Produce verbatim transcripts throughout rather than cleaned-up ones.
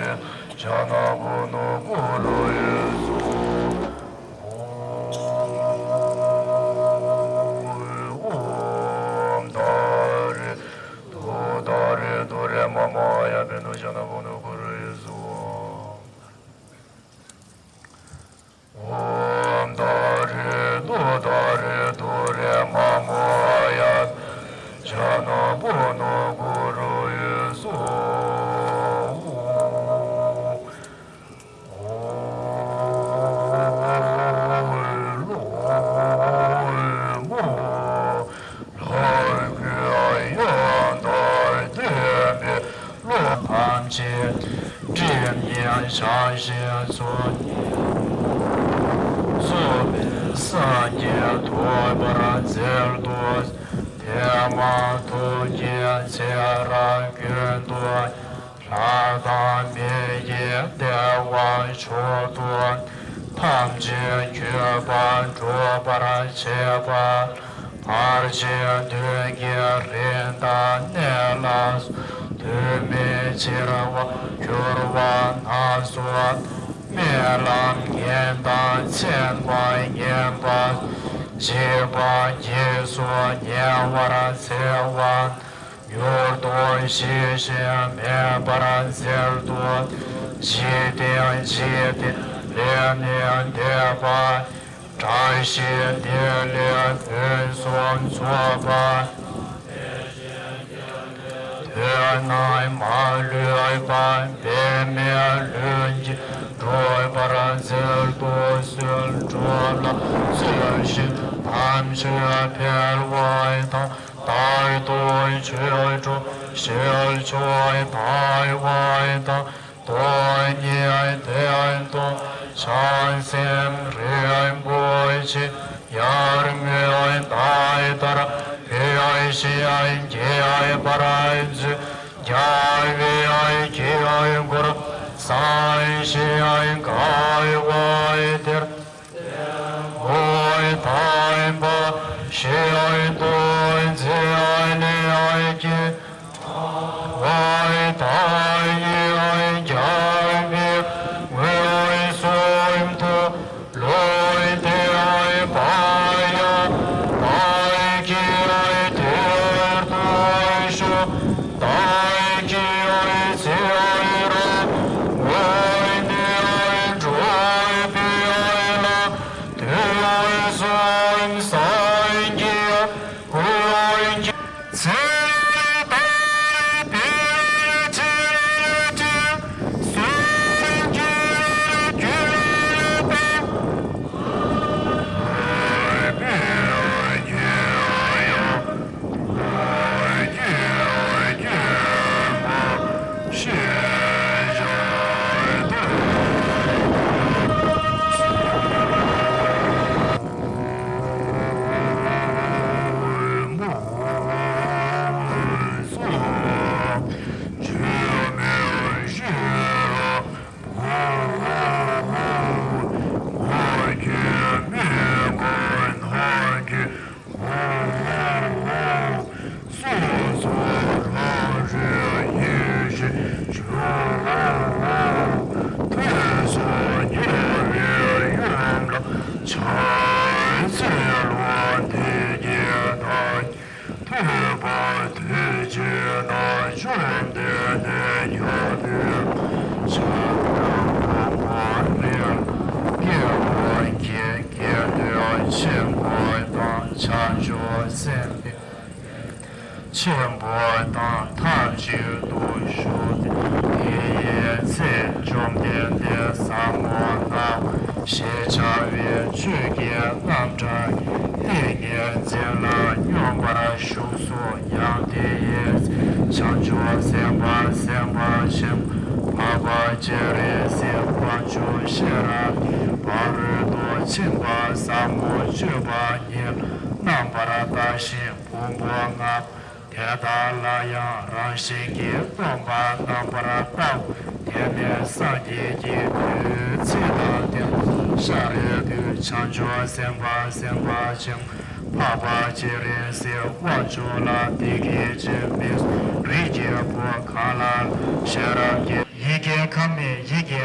ཇ་ན་བོ་ནོ་གུ་རུ་ཡེ་སུ། ཨོཾ་ཏཱ་རེ་ཏུཏྟཱ་རེ་ཏུ་རེ་མ་མ་ཡ་བེ་ནོ་ཇ་ན་བོ་ནོ་གུ་རུ་ཡེ་སུ། ཨོཾ་ཏཱ་རེ་ཏུཏྟཱ་རེ་ཏུ་རེ་མ་མ་ཡ་ཇ་ན་བོ་ནོ་གུ་རུ་ཡེ་སུ། ཨོཾ་ལོ་མོ་ལྷ་ཀུན་ཡང་དག་ལྡན་པའི་བློ་ཐམས་ཅད་སྒྲིབ་གཉིས་བྱང་ཞིང་ཚོགས་གཉིས་རྫོགས་པའི་སངས་རྒྱས་ཐོབ་པར་མཛད་དོ། དེ་མ་ཐག་ཏུ་ཚེ་རབས་ཀུན་ཏུ་ལྷ་དང་མི་ཡི་བདེ་བ་མཆོག་ཏུ་ཐམས་ཅད་འགོད་པ་སྒྲུབ་པར་བྱེད་པ། བར་ཆད་གདོན་བགེགས་རིམས་དང་ནད་ལ་སོགས་དུས་མིན་འཆི་བར་འགྱུར་བ་སྣ་ཚོགས། རྨི་ལམ་ཉིན་དང་མཚན་མ་ཡིན་པ་འཇིགས་པ་འཇིགས་སུ་ཉེ་བར་འཚེ་བ། མྱུར་དུ་ཞི་ཞིང་མེད་པར་མཛད་དོ། འཇིག་རྟེན་འཇིག་རྟེན་ལས་ནི་འདས་པ། བཀྲ་ཤིས་བདེ་ལེགས་ཕུན་སུམ་ཚོགས་པ། དོན་རྣམས་མ་ལུས་པ། འབད་མེད་ལྷུན་གྱིས་གྲུབ་པར་མཛད་དོ། ཚུལ་འཁྲུལ་ལ་ཚུལ་བཞིན་དམ་ཆོས་འཕེལ་བ་དང་། རྟག་ཏུ་ཆོས་སྒྲུབ་ཞིང་ཕྱོགས་དག་པ་དང་། སྟོང་ཉིད་བདེན་སྟོང་བྱང་སེམས་རིན་པོ་ཆེ་ཡར་ངོའི་ཟླ་ལྟར་འཕེལ་ཞིང་རྒྱས་པར་མཛོད། རྒྱལ་བའི་དཀྱིལ་འཁོར་བཟང་ཞིང་དགའ་བ་དེར། བསྟན་པ་དམ་པ་ཞིག་ཏུ་མཛད་ནས་ཀྱི། བ་དང་ཡང་རྒྱལ་བའི་མངོན་སུམ་དུ་ལུང་བསྟན་པ་ཡང་བདག་གིས་དེར་དུ་ཞུགས། བདག་གིས་ཚེ་རབས་སྔོན་ནས་བསྒྲུབས་པའི་ལམ་དུས་གསུམ་སངས་རྒྱས་ཀུན་གྱི་ཚེ་དང་དེ་ཕྱིར་གསུམ་གྱི་རྒྱུད་དང་། སོ་སོ་རང་རིག་ཡེ་ཤེས་ཆུ་བོ། ཐོས་བསམ་རྒྱལ་བའི་ཡུམ་ལ་ཕྱག་འཚལ་ལོ། དེ་སྐད་བདག་ཐོས་པ་དེ་ཇི་ལྟར་བཅོམ་ལྡན་འདས་ཀྱིས་ཕྱག་དང་པོ་ལས་སྐྱེས་པ་གི་དགེ་འདུན་ཆེན་པོ་དང་བྱང་ཆུབ་སེམས་དཔའི་ཆེན་པོ་དང་མཐའ་གཅིག་ཏུ་བཞུགས་ཏེ། དེའི་ཚེ་བཅོམ་ལྡན་འདས་ཟབ་མོ་སྣང་བ་ཞེས་བྱ་བའི་ཆོས་ཀྱི་རྣམ་གྲངས་ཀྱི་ཏིང་ངེ་འཛིན་ལ་སྙོམས་པར་ཞུགས་སོ། ཡང་དེའི་ཚེ་བྱང་ཆུབ་སེམས་དཔའ་སེམས་དཔའ་ཆེན་པོ་འཕགས་པ་སྤྱན་རས་གཟིགས་དབང་ཕྱུག་ཤེས་རབ་ཀྱི་ཕ་རོལ་ཏུ་ཕྱིན་པ་ཟབ་མོ་སྤྱོད་པ་ཉིད་རྣམ་པར་དག་ཞིང་ཕུང་པོ་ལྔ་དེ་དག་ལ་ཡང་རང་བཞིན་གྱིས་སྟོང་པ་རྣམ་པར་བལྟའོ། དེ་ནས་སངས་རྒྱས་ཀྱི་ཐུགས་ཚེ་དང་ལྡན་ཤཱ་ར་དྭ་ཏིའི་བྱང་ཆུབ་སེམས་དཔའ་སེམས་དཔའ་ཆེན་པོ་འཕགས་པ་སྤྱན་རས་གཟིགས་དབང་ཕྱུག་ལ་འདི་སྐད་ཅེས་སྨྲས་སོ། རིགས་ཀྱི་བུ་གང་ལ་ཤེས་རབ་ཀྱི་ཡི་གེ་ཁ་མི་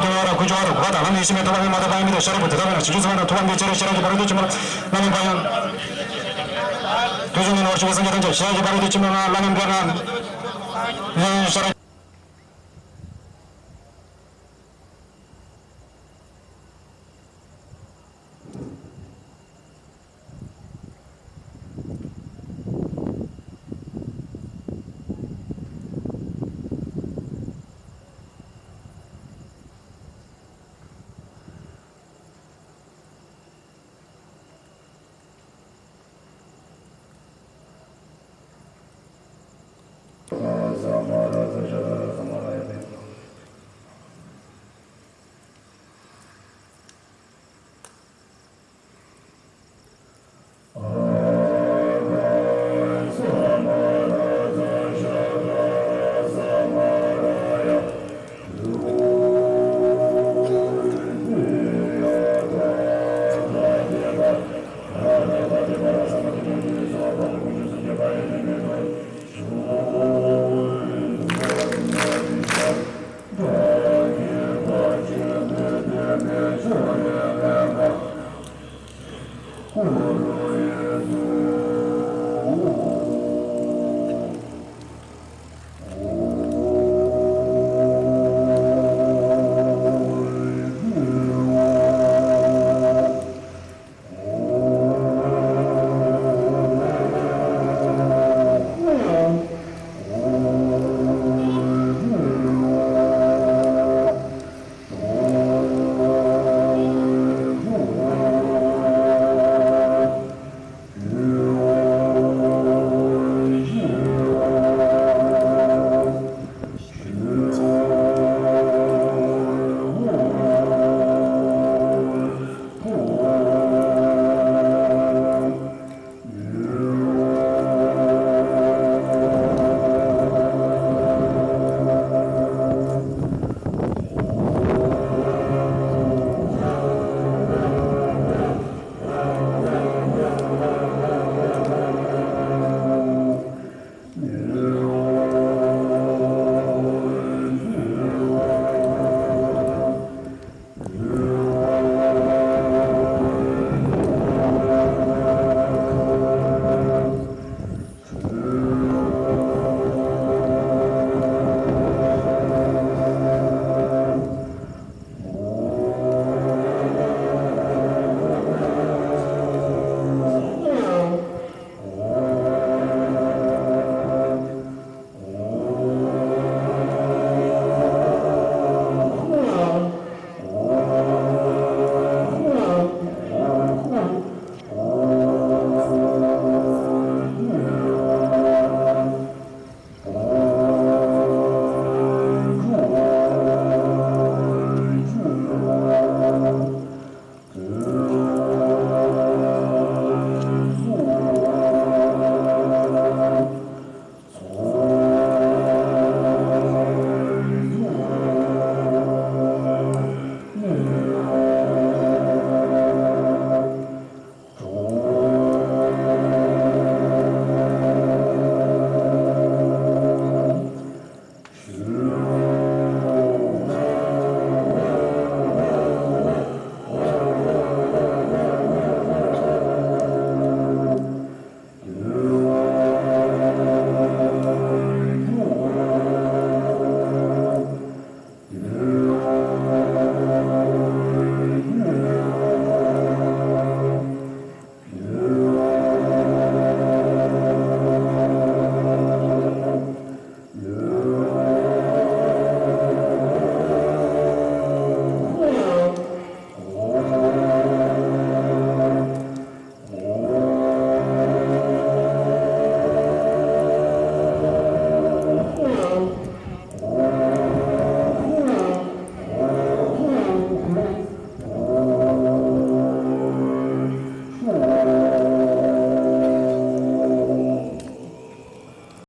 ལས་ཐོན་ཡོད་ར་ཀུན་སྤྱོད་འོག་ཏུ་གོ་བ་དང་ལམ་ལས་ཤི་མེད་ཐོབ་པ་མེད་མ་ཐོབ་པ་ཡང་མེད་དོ། ཤ་རུས་པོ་དེ་དག་པས་ན་བྱང་ཆུབ་སེམས་དཔའ་དང་ཐོབ་པ་མེད་ཅེ་རེ་ཤེས་རབ་ཀྱི་ཕ་རོལ་ཏུ་ཕྱིན་པ་ལ་ལམ་ལས་འཕགས་ཡུལ། དུས་གསུམ་ན་འོད་ཆེན་པོའི་སངས་རྒྱས་ཐམས་ཅད་ཤེས་རབ་ཀྱི་ཕ་རོལ་ཏུ་ཕྱིན་པ་ལ་ལམ་ལས་འཕགས་ན། ཤ་རུས།